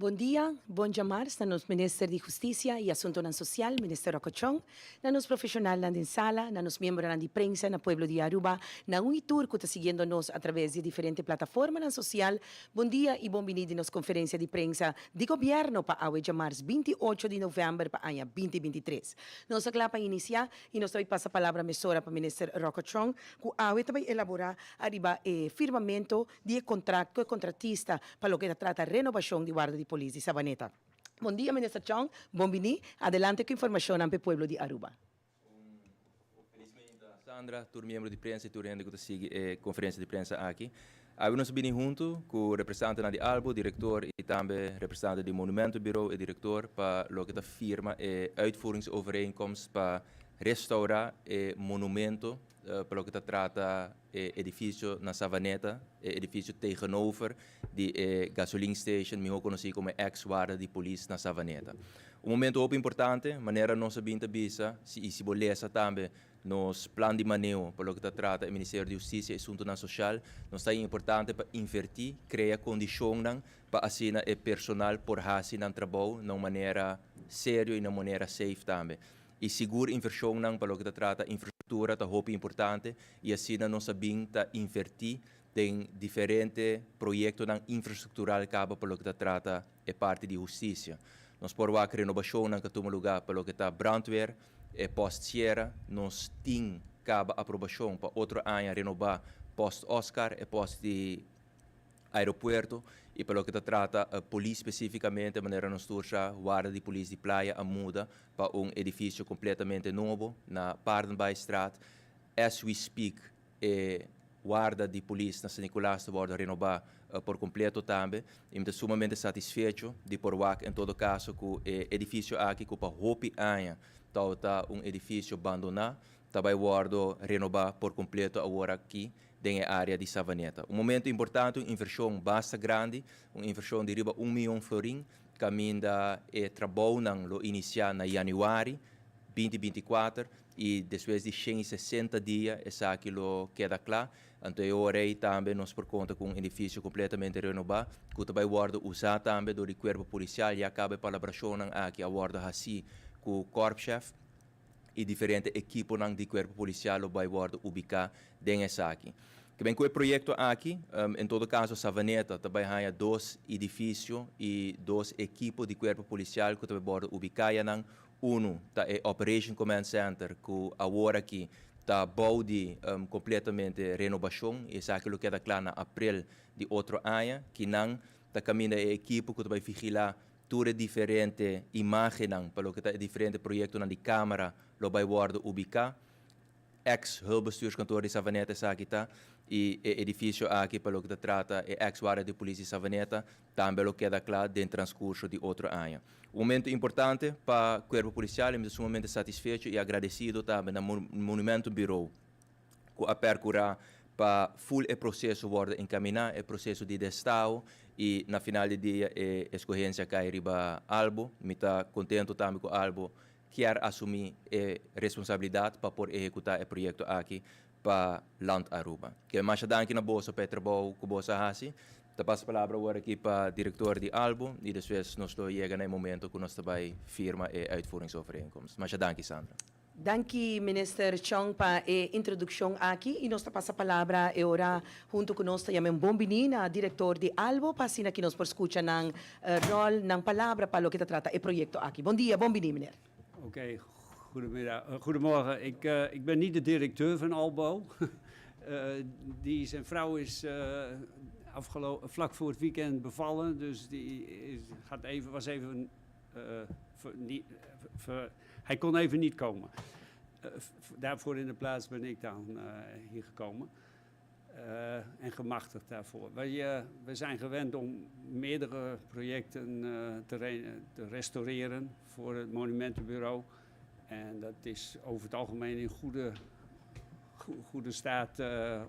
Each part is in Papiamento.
Bon dia, bon djamars na nos Minister di Husticia y Asuntonan Social, Minister Rocco Tjon, na nos profesionalnan den sala, na nos miembronan di prensa, na pueblo di Aruba, na un y tur cu ta siguiendo nos a traves di diferente plataformanan social, bon dia y bon bini di nos conferencia di prensa di Gobierno pa awe djamars 28 di november pa aña 2023. Nos ta cla pa inicia y nos ta bay pasa palabra mesora pa Minister Rocco Tjon cu awe ta bay elabora ariba e firmamento di e contract cu e contratista pa loke ta trata renobacion di warda di polis di Savaneta. Bon dia Minister Tjon, bon bini, adelante cu informacionnan p'e pueblo di Aruba. Felizmente Sandra, tur miembro di prensa y tur hende cu ta sigui e conferencia di prensa aki. Awe nos a bini hunto cu representantenan di ALBO, director y tambe representante di Monumentenbureau y director pa loke ta firma e uitvoeringsovereenkomst pa restaura e monumento pa loke ta trata e edificio na Savaneta, e edificio tegenover di e gasoline station, miho conoci como e ex warda di polis na Savaneta. Un momento hopi importante, manera nos a bin ta bisa, si y si bo lesa tambe nos plan di maneho pa loke ta trata e Ministerio di Husticia y Asuntonan Social, nos ta importante pa inverti, crea condicionnan pa asina e personal por haci nan trabou na un manera serio y na un manera safe tambe. Y sigur inversionnan pa loke ta trata infrastructura ta hopi importante y asina nos a bin ta inverti den diferente proyectonan infrastructural caba pa loke ta trata e parti di husticia. Nos por wak renobacionnan cu a tuma lugar pa loke ta brandweer, e post Sierra, nos tin caba aprobacion pa otro aña renoba post Oscar, e post di aeropuerto y pa loke ta trata polis specificamente, manera nos tur sa, warda di polis di Playa a muda pa un edificio completamente nobo na Paardenbaaistraat. As we speak, e warda di polis na San Nicolas ta wordo renoba por completo tambe y mi ta sumamente satisfecho di por wak en todo caso cu e edificio aki cu pa hopi aña tabata un edificio bandona ta bay wordo renoba por completo awor aki den e area di Savaneta. Un momento importante, un inversion basta grandi, un inversion di riba 1 miyon florin, caminda e trabounan lo inicia na januari 2024 y despues di 160 dia esaki lo keda cla. Anto e ora tambe nos por conta cu un edificio completamente renoba, cu tambe wordo usa tambe door di cuerpo policial, ya caba palabracion aki a wordo haci cu korpschef y diferente ekiponan di cuerpo policial lo bay wordo ubica den esaki. Kiermen cu e proyecto aki, en todo caso Savaneta tambe haya dos edificio y dos ekipo di cuerpo policial cu tambe wordo ubica nan. Uno ta e Operation Command Center cu awor aki ta bou di completamente renobacion y esaki lo keda cla na april di otro aña, cu nan ta caminda e ekipo cu ta bay vigila tur diferente imagen pa loke ta diferente proyecto di camera lo bay wordo ubica. Ex hulpbestuurskantoor di Savaneta esaki ta y e edificio aki pa loke ta trata e ex warda di polis di Savaneta tambe lo keda cla den transcurso di otro aña. Un momento importante pa cuerpo policial y mi ta sumamente satisfecho y agradecido tambe na Monumentenbureau cu a percura pa full e proceso wordo encamina, e proceso di destaho y na final di dia e escogencia cay riba ALBO. Mi ta contento tambe cu ALBO kier asumi e responsabilidad pa por ehecuta e proyecto aki pa Land Aruba. Kiermen masha danki na boso pa e trabou cu boso a haci. Ta pasa palabra awor aki pa director di ALBO y despues nos lo yega na e momento cu nos ta bay firma e uitvoeringsovereenkomst. Masha danki, Sandra. Danki, Minister Tjon, pa e introduccion aki y nos ta pasa palabra e ora hunto cu nos ta yama un bon bini na director di ALBO pa asina cu nos por scucha nan rol, nan palabra pa loke ta trata e proyecto aki. Bon dia, bon bini, meneer. Oké, goedemiddag. Goedemorgen. Ik ben niet de directeur van Albo. Die zijn vrouw is vlak voor het weekend bevallen, dus die is, gaat even, was even, ver, niet, ver, hij kon even niet komen. Daarvoor in de plaats ben ik dan hier gekomen. En gemachtigd daarvoor. Wij zijn gewend om meerdere projecten te restaureren voor het Monumentenbureau. En dat is over het algemeen in goede staat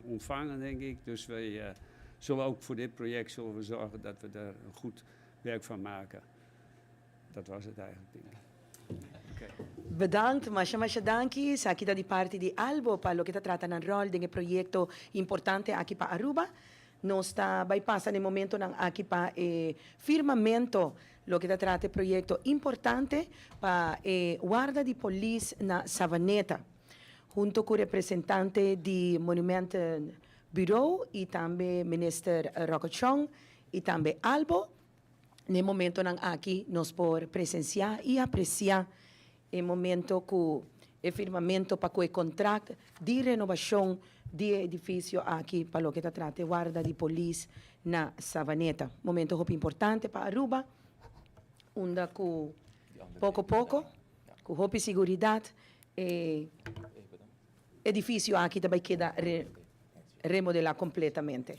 ontvangen, denk ik. Dus wij zullen ook voor dit project zullen we zorgen dat we daar een goed werk van maken. Dat was het eigenlijk, denk ik. Okay. Bedankt, masha masha danki. Esaki ta di parti di ALBO pa loke ta trata nan rol den e proyecto importante aki pa Aruba. Nos ta bay pasa na e momentonan aki pa e firmamento loke ta trata e proyecto importante pa e warda di polis na Savaneta. Hunto cu representante di Monumenten Bureau y tambe Minister Rocco Tjon y tambe Albo, na e momentonan aki nos por presencia y aprecia e momento cu e firmamento pa cu e contract di renobacion di e edificio aki pa loke ta trata e warda di polis na Savaneta. Momento hopi importante pa Aruba, unda cu poco poco, cu hopi siguridad, e edificio aki ta bay keda remodela completamente.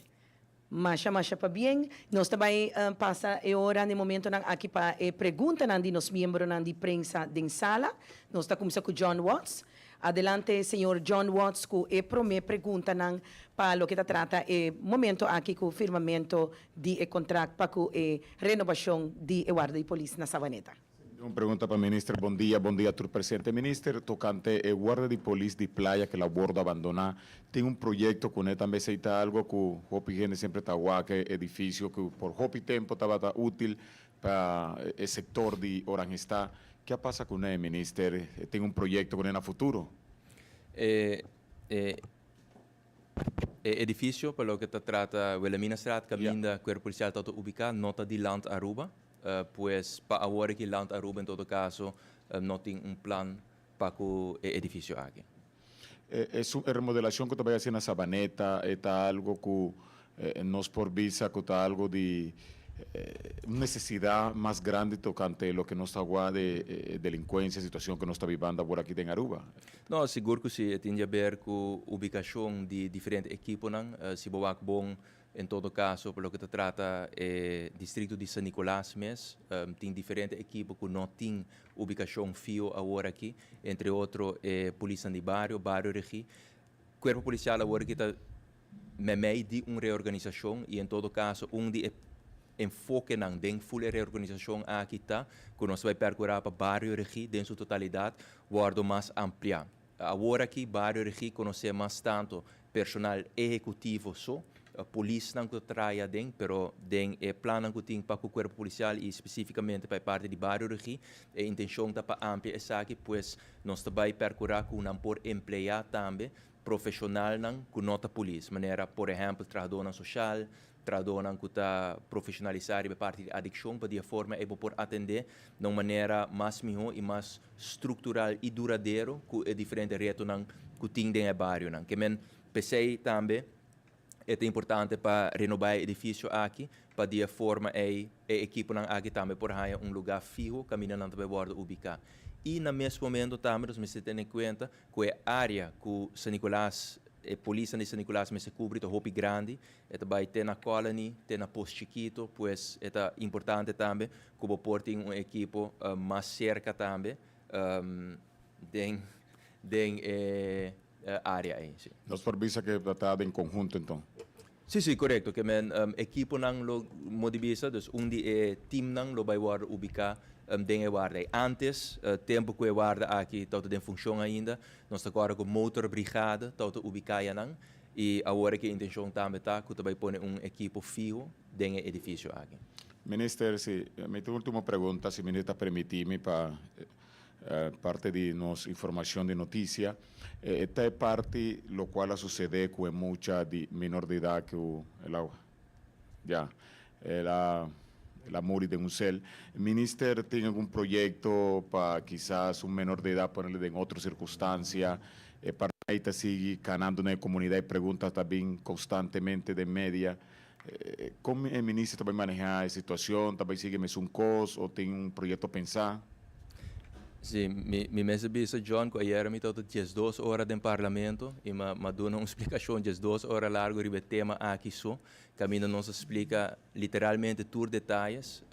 Masha masha pabien. Nos ta bay pasa e ora na e momentonan aki pa e preguntanan di nos miembronan di prensa den sala. Nos ta cuminsa cu John Watts. Adelante señor John Watts cu e prome preguntanan pa loke ta trata e momento aki cu firmamento di e contract pa cu e renobacion di e warda di polis na Savaneta. Un pregunta pa minister. Bon dia, bon dia tur presente. Minister, tocante e warda di polis di Playa cu el a wordo abandona, tin un proyecto cu ne tambe esey ta algo cu hopi hende semper ta wak e edificio cu por hopi tempo tabata util pa e sector di Oranjestad. Ke a pasa cu ne, minister? Tin un proyecto cu ne na futuro? E E edificio pa loke ta trata Wilhelminastraat caminda Cuerpo Policial ta ubica no ta di Land Aruba. Pues pa awor aki Land Aruba en todo caso no tin un plan pa cu e edificio aki. E remodelacion cu ta bay haci na Sabaneta e ta algo cu nos por bisa cu ta algo di un necesidad mas grandi tocante loke nos ta wak de e delincuencia, situacion cu nos ta bibando awor aki den Aruba. No, sigur cu si. E tin di haber cu ubicacion di diferente ekiponan. Si bo wak bon, en todo caso, pa loke ta trata e distrito di San Nicolas mes, tin diferente ekipo cu no tin ubicacion fiho awor aki, entre otro e polisnan di bario, Bario Regie. Cuerpo Policial awor aki ta Meimei di un reorganisashon i en todo kaso un di e enfokenan den ful e reorganisashon aki ta ku nos ta bai perkurá pa Bario Regí den su totalidat wòrdu mas ampliá. Awor aki Bario Regí konosé mas tantu personal ehekutivo so, polisnan ku ta traha aden, pero den e plannan ku tin pa ku Kuerpo Polisial i spesífikamente pa e parti di Bario Regí e intenshon ta pa amplia esaki, pues nos ta bai perkurá ku nan por empleá tambe profesionalnan cu no ta polis, manera por ehempel trahadornan social, trahadornan cu ta profesionalisa riba e parti di adiccion pa di e forma ey bo por atende na un manera mas miho y mas structural y duradero cu e diferente retonan cu tin den e barionan. Ke men p'esey tambe e ta importante pa renoba e edificio aki pa di e forma ey e ekiponan aki tambe por haya un lugar fiho caminda nan ta bay wordo ubica. Y na mes momento tambe nos mester tene cuenta Ku e área ku San Nicolas, e polisnan di San Nicolas mester kubri ta hopi grandi. E ta bai te na Colony, te na Pos Chikito, pues e ta importante tambe ku bo por tin un ekipo mas serka tambe den den e área ei, si. Nos por bisa ku e ta den konhunto enton? Si, si, korekto. Ke men ekiponan lo modi bisa, dus un di e teamnan lo bai wòrdu ubiká den e warda ei. Ántes, tempu ku e warda aki tabata den funshon ainda, nos ta kòrda ku motorbrigade tabata ubiká ayanan i awor aki e intenshon tambe ta ku ta bai pone un ekipo fiho den e edifisio aki. Minister, si, mi tin ultimo pregunta, si minister ta permití mi pa Parte di nos informacion di noticia e ta e parti locual a sucede cu e mucha di minor di edad cu el a ya el a el a muri den un cel. Minister tin algun proyecto pa kisas un menor di edad ponele den otro circunstancia? E parti ey ta sigui canando na e comunidad y pregunta ta bin constantemente den media. Con e minister ta bay maneha e situacion? Ta bay sigui mesun cos o tin un proyecto pensa? Sí, mi mi mester bisa John cu ayera mi tabata 12 ora den Parlamento y mi a duna un splicacion 12 ora largo riba e tema aki so, caminda nos a splica literalmente tur detayes.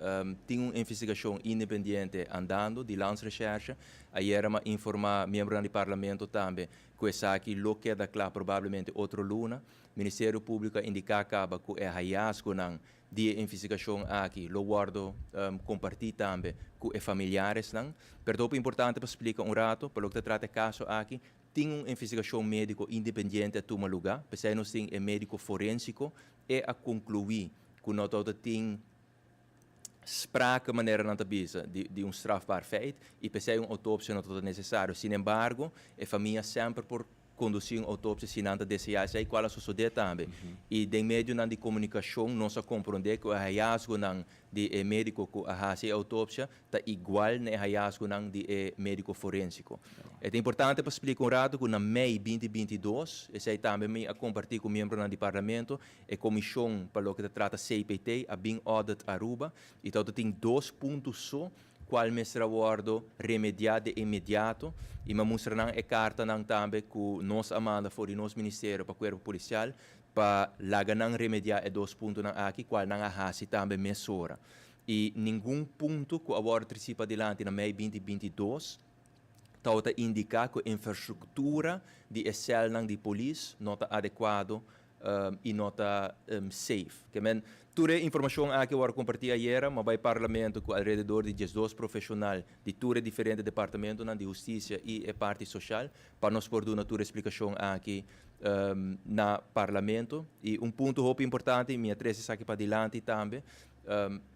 Tin un investigacion independiente andando di Landsrecherche. Ayera mi a informa miembronan di Parlamento tambe cu esaki lo keda cla probablemente otro luna. Ministerio Públiko a indiká kaba ku e hayasgonan di e investigashon aki lo wòrdu kompartí tambe ku e familiaresnan. Pero ta hopi importante pa splika un rato pa loke ta trata e kaso aki. Tin un investigashon médiko independiente a tuma lugá, p'esei nos tin e médiko forénsiko, e a konkluí ku no tabata tin sprake, manera nan ta bisa, di un strafbaar feit i p'esei un outopsia no tabata nesesario. Sinembargo, e famia semper por kondusí un outopsia si nan ta deseá esei, kual a sosodé tambe. I den medionan di komunikashon nos a komprondé ku e hayasgonan di e médiko ku a hasi e outopsia ta igual na e hayasgonan di e médiko forénsiko. E ta importante pa splika un ratu ku na mei 2022, esei tambe mi a kompartí ku miembronan di Parlamento, e komishon pa loke ta trata CPT a bin audit Aruba i tabata tin dos punto so kual mester a wòrdu remediá de inmediato i mi a mustra nan e kartanan tambe ku nos a manda for di nos ministerio pa Kuerpo Polisial pa laga nan remediá e dos puntonan aki kual nan a hasi tambe mesora. I ningun punto ku a wòrdu tresí padilanti na mei 2022 tabata indiká ku infrastruktura di e sèlnan di polis no ta adekuado i no ta safe. Ke men, tur e informashon aki a wòrdu kompartí ayera, mi a bai parlamento ku alrededor di 12 profeshonal di tur e diferente departamentonan di hustisia i e parti soshal pa nos por duna tur e splikashon aki na parlamento. I un punto hopi importante, i mi a trese esaki padilanti tambe,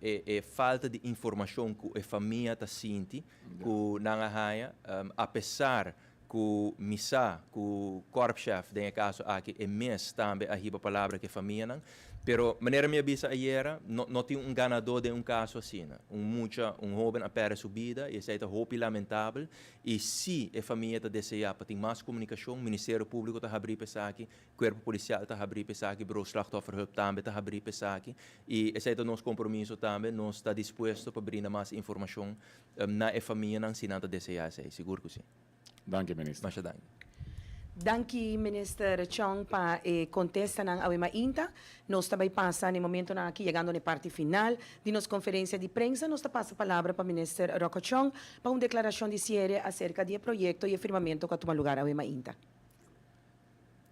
e falta di informashon ku e famia ta sinti ku nan a haña, apesar ku mi sa ku korpschef den e kaso aki e mes tambe a hiba palabra ku e famianan. Pero manera mi a bisa ayera, no no tin un ganadó den un kaso asina. Un mucha, un hóben a pèrdè su bida i esei ta hopi lamentabel. I si e famia ta deseá pa tin mas komunikashon, Ministerio Públiko ta habrí pa esaki, Kuerpo Polisial ta habrí pa esaki, Bureau Slachtofferhulp tambe ta habrí pa esaki. I esei ta nos kompromiso tambe, nos ta dispuesto pa brinda mas informashon na e famianan si nan ta deseá esei, sigur ku si. Danki Minister. Masha danki. Danki Minister Chong pa e kontestanan awe mainta. Nos ta bai pasa na e momentonan aki yegando na e parti final di nos konferensia di prensa. Nos ta pasa palabra pa Minister Rocco Chong pa un deklarashon di siere aserka di e proyekto i e firmamento ku a tuma lugar awe mainta.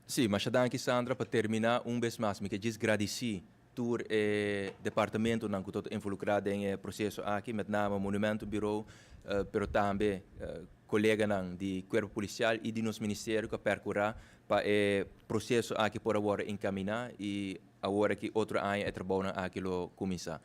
Sí, masha danki Sandra. Pa terminá un bes mas mi ke djis gradisí tur e departamentonan ku ta involukrá den e proseso aki, met name Monumentenbureau, pero tambe koleganan di Kuerpo Polisial i di nos ministerio ku a perkurá pa e proseso aki por a wòrdu enkaminá i awor aki otro aña e trabounan aki lo kuminsá.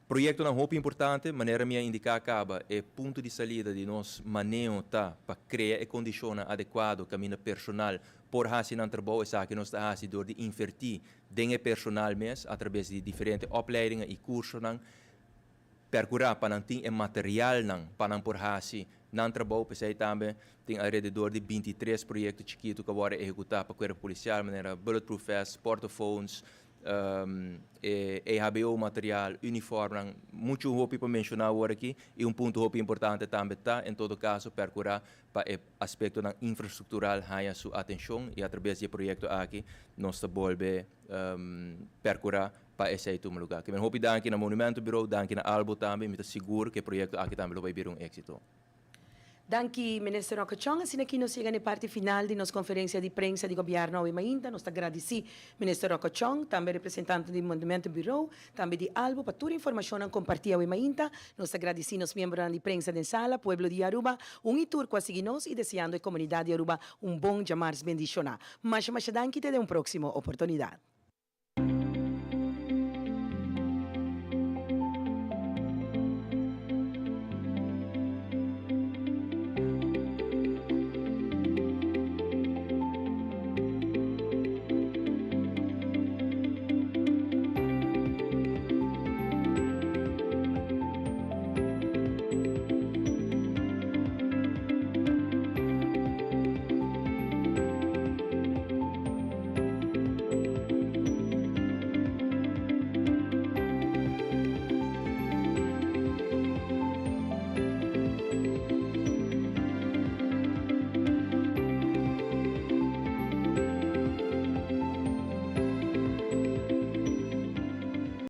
Proyektonan hopi importante, manera mi a indiká kaba, e punto di salida di nos maneho ta pa krea e kondishonnan adekuado kaminda personal por hasi nan trabou. Esaki nos ta hasi dor di invertí den e personal mes atrabes di diferente opleidingen i kursonan, perkurá pa nan tin e materialnan pa nan por hasi nan trabou. P'esei tambe tin alrededor di 23 proyekto chikitu ku a wòrdu ehekutá pa Kuerpo Polisial, manera bulletproof vests, portofoons, e EHBO material, uniformnan, muchu hopi pa menshoná awor aki i un punto hopi importante tambe ta en todo kaso perkurá pa e aspektonan infrastruktural haña su atenshon i atrabes di e proyekto aki nos ta bolbe perkurá pa esei tuma lugá. Ke men hopi danki na Monumentenbureau, danki na Albo tambe, mi ta sigur ku e proyekto aki tambe lo bai bira un éksito. Danki Minister Roque Chong. Asina aki nos yega na e parti final di nos conferencia di prensa di Gobierno awe mainta. Nos ta gradici Minister Roque Chong, tambe representante di Monumentenbureau, tambe di Albo pa tur informacionnan comparti awe mainta. Nos ta gradici nos miembronan di prensa den sala, pueblo di Aruba, un y tur cu a sigui nos y deseando e comunidad di Aruba un bon djamars bendiciona. Masha masha danki te den un proximo oportunidad.